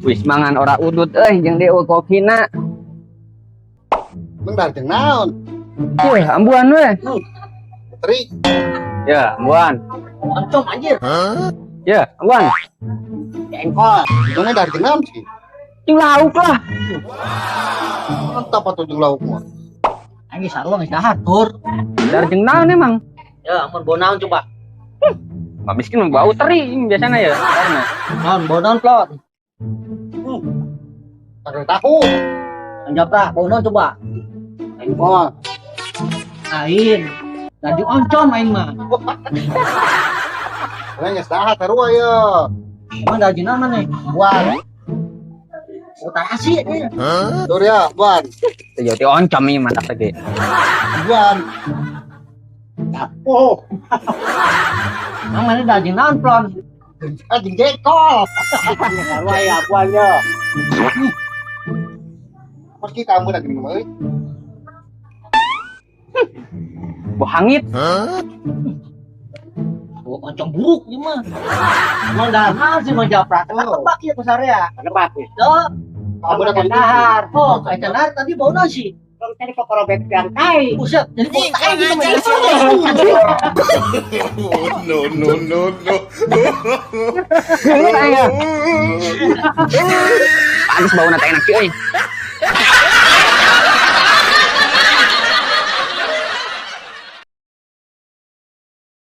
Wis mangan ora udut euy jeung deui kokina. Emang dahar jeung naon? Yeuh, ambuan we. Teri. Ya, ambuan. Oncom anjir. Ya, ambuan. Jengkol. Mana dahar jeung naon sih? Jeung lauk lah. Mantap atuh jeung lauk mah. Anjir sarua geus dahar tur. Dahar jeung naon emang? Ya, ampun bau naon coba. Mah miskin mah bau teri biasana ya. Karena Naon bau naon plot. Pakai tahu. Anjapra bau naon coba. Jengkol. Lain. Laju oncom aing mah. Mana geus dahar sarua ya. Emang dahar jeung naon maneh? Buan. Oh, tarasi ieu. Tur ya, buan. Teu jauh ti oncom ieu mantap lagi. Buan. Oh, Emang maneh dahar jeung naon plon? Ah, jeung jengkol. Sarua ya buan yo. Meski kamu lagi minum euy. Bau hangit. Bau oncom buruk ieu mah. Emang dahar naon sih Mang Japra? Tebak ieu ku sarea. Tebak ya. Yo, Kamu lagi Dahar. oh, kayak dahar tadi bau naon sih? Kalau tadi kokorobek yang tai. Buset, jadi bau tai gitu mah. No, no, no, no. Geuleuh aya. Pantes bauna teh enak euy.